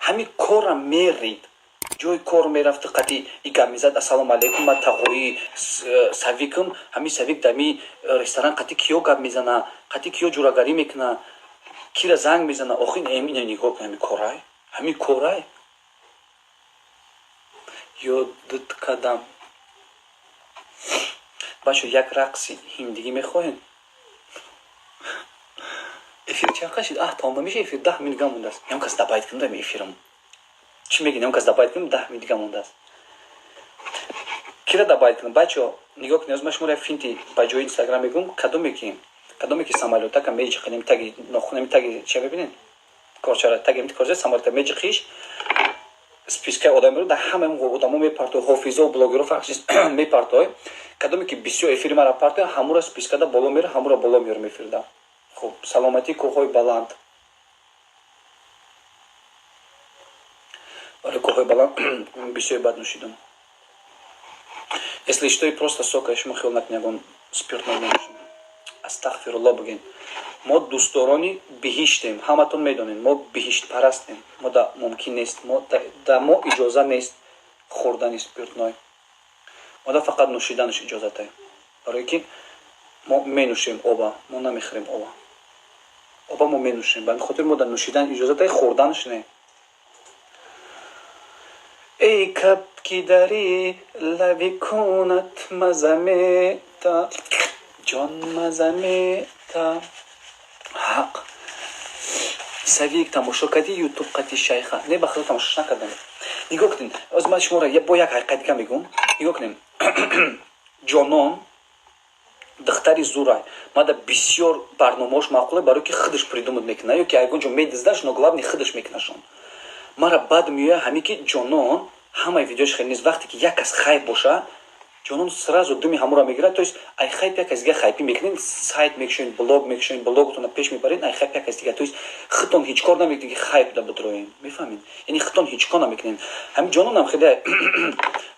Ҳамин корра мерид, ҷои кор мерафти, қати и гап мезад: «Ассалому алайкум, ман тағои Савикам». Ҳамин Савик дами ресторан қати киё гап мезана, қати киё ҷурагарӣ мекуна, кира занг мезана. Охи ина нигоҳ кун, ҳамин корай, ҳамин корай ёдат кардам. Бачо, як рақси ҳиндигӣ мехоҳем? Эфир чанд қашид? Аҳ, тамом намеша эфир, 10 минут дига мондааст. Ям кас добавить кунам дами эфирам, чӣ мегӯ? Ям кас добавить кунам, 10 минут дига мондааст. Кира добавить кунам? Бачо, нигоҳ кунед, ман шуморо як финти ба ҷои Инстаграм мегӯм. Кадоме ки самолётака меҷиқинем, таги нохунами, таги чия мебинед, корчара, таги корчара самолёта меҷиқиш, спискаи одам меро, дар ҳама одамо мепартой, ҳофизо, блогеро, фарқ чиз мепартой. Кадоме ки бисёр эфири мара партой, ҳамура спискада боло мера, ҳамура боло меёрам эфирда. Хуб, саломатии кӯҳҳои баланд. Барои кӯҳҳои баланд бисёр бад нӯшидам. Если что, и просто сока, шумо хиёл накунед, ягон спиртной менӯшем. Астағфирулло бигӯен. Мо дӯстдорони биҳиштем, ҳаматон медонед, мо биҳиштпарастем. Мо да мумкин нест, да мо иҷоза нест хӯрдани спиртной, мо да фақат нӯшиданаш иҷозатае, барое ки мо менӯшем оба, мо намехӯрем оба, оба мо менӯшем. Ба ҳамин хотир мо да нӯшидан иҷозатае, хӯрданаш не. Эй кабки дари лаби кунат маза мета, ҷон маза мета. Ҳақ Савик, тамошо кардӣ Ютуб қати шайха? Не, ба худо, тамошош накардам. Нигоҳ кунед, оз ман шуморо бо як ҳақиқат дига мегӯм. Нигоҳ кунем, Ҷонон духтари зурай, мада бисёр барномаош маъқуле, барое ки худаш придумать мекунад ё ки ягон ҷо медиздаш, но главный худаш мекунашон. Мара бад меояд ҳаме ки Ҷонон ҳамаи видеош хеле нест. Вақте ки як кас хайп боша, Ҷонон сразу думи ҳамуро мегирад. То есть ай хайп як кас дига хайпӣ мекунед, сайт мекушоед, блог мекушоед, блоготонро пеш мебаред ай хайп як кас дига. То есть худтон ҳеҷ кор намекунед, ки хайп да бидроед, мефаҳмед? Яъне худтон ҳеҷ кор намекунед. Ҳамин Ҷононам хеле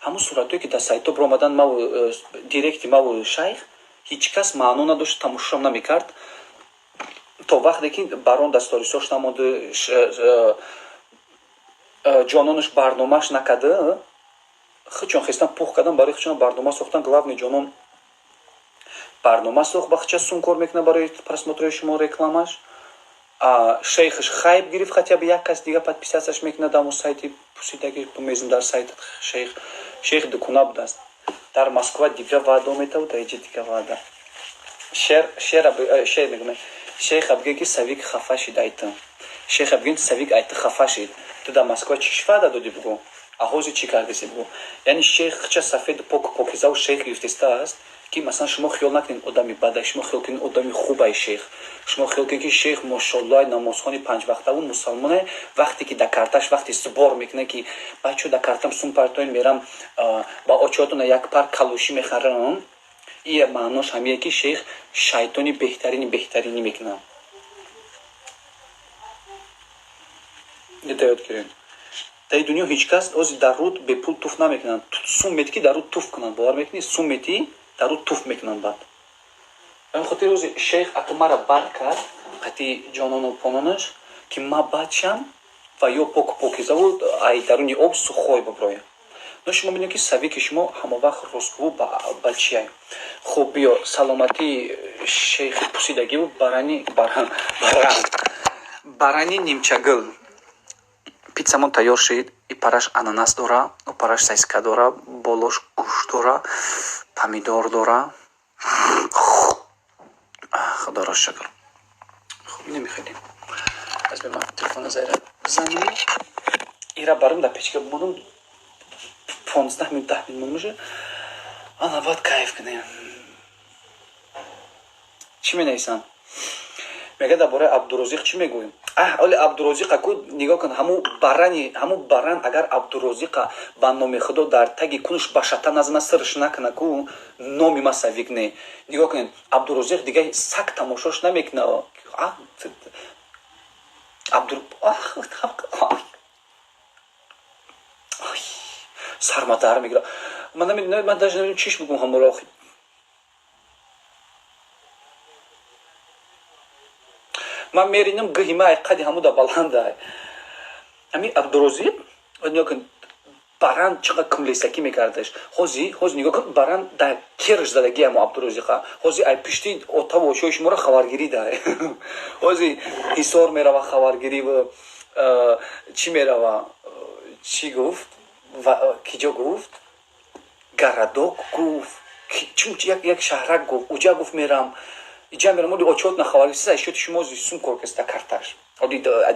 ҳамун суратҳое ки дар сайтҳо биромадан, маву директи маву шайх, ҳеҷ кас маъно надошт, тамошошам намекард, то вақте ки барон дар сторисош намонду, Ҷононаш барномааш накарда. Худшон хестан пух кардан, барои худшон барнома сохтан. Главный Ҷонон барнома сохт, ба худша сум кор мекунад барои просмотрои шумо, рекламаш. Шейхш хайп гирифт, хотя бы як кас дига подписаться мекунад дамо сайти пусидаги мезум дар сайт шейх. Шейх дукуна будааст дар Москва, дига ваъда метаву, дар иҷа дига ваъда. Шер шер мегӯям, шейха бигӯ, ки Савик хафа шид айта. Шейха бигӯ, Савик айта хафа шид, ту дар Москва чиш ваъда додӣ, бигӯ, аҳози чӣ кардеси, бигӯ. Яъне шейх хча сафеду поку покизаву шейх гирифтистааст, ки масалан шумо хиёл накунед одами бада, шумо хиёл кунед одами хубай шейх. Шумо хиёл кунед, ки шейх, мошоллоҳ, намозхони панҷвақтаву мусалмоне. Вақте ки дар карташ, вақте сбор мекунад, ки бачо, дар картам сум партоин, мерам ба очиҳотона як пар калушӣ мехарам, и маънош ҳамие, ки шейх шайтони беҳтарини беҳтаринӣ мекунад. Ёд гирем, дар дунё ҳеҷ кас ози дар руд бепул туф намекунанд. Сум метӣ, ки дар руд туф кунанд, бовар мекунӣ? Сум метӣ, дар руд туф мекунанд. Баъд ба ин хотир ози шейх ака мара бад кард қати ҷонону пононаш, ки ма бад шам ва ё поку покизаву ай даруни об сухой биброям. Но шумо бинед, ки савики шумо ҳама вақт ростгӯ ба чия. Хуб, биё, саломатии шейхи пусидагиву барани барани нимчагил. Питсамон тайёр шид. И параш ананас дора, параш сосиска дора, болош гӯшт дора, помидор дора. Худоро шукр. Хуб, намехӯрем. Аз бема телефона зайра бизанем, ира барум дар печка бимонам 15 минут, 10 минут монмуша, ана баъд кайф кунем. Чӣ менависам? Мега, дар бораи Абдурозиқ чӣ мегӯем? Аҳ, оли Абдурозиқа ку нигоҳ кун, ҳаму барани, ҳаму баран, агар Абдурозиқа ба номи Худо дар таги кунуш ба шата назана, сирш накуна ку, номи ма Савик не. Нигоҳ кунед, Абдурозиқ дига сак тамошош намекуна. Абдур сарма дар мегира. Ман намедонам, ман даже намедонам чиш бигӯм ҳаморо. Ман меринам, гӯҳи ма ай қади ҳамуда баландай. Ами Абдурозиқ, нигоҳ кун, баран чӣ қадр кумлесакӣ мекардаш. Ҳози нигоҳ кун, баран дар керш задагӣ амо Абдурозиқа. Ҳози ай пишти отаву очои шуморо хабаргирӣ дай. Ҳози Ҳисор мерава хабаргирӣ, чӣ мерава, чӣ гуфт, киҷо гуфт, городок гуфт, як шаҳрак гуфт, уҷа гуфт, мерам, иҷа мерам, оли отчёт на хабаргирӣ. Счёти шумо сум кор каста карташ.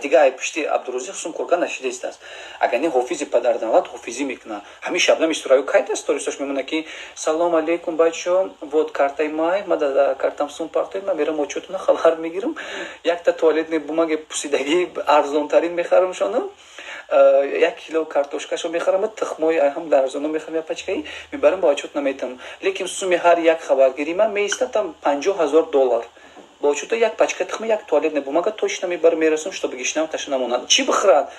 Дига ай пишти Абдурозиқ сум корка нашидааст. Агар не, ҳофизи падардавлат ҳофизӣ мекунад. Ҳамин Шабнами Сурайё кайта сторисош мемонад, ки салом алейкум, бачо, вот картаи май, ма да картам сум партои, ма мерам, отчётуна хабар мегирам, якта туалетный бумаги пусидагӣ арзонтарин мехарам, шона 1 кило картошкашо мехарам, тухмои ҳам арзоно мехарам, як пачкаи мебарам, ба отчёт наметам. Лекин суми ҳар як хабаргирӣ ман меистад там 50 000 доллар. Бо отчёта як пачка тухма, як туалетная бумага точно мебарам, мерасам, чтобы гишнам таша намонад, чӣ бихӯрад.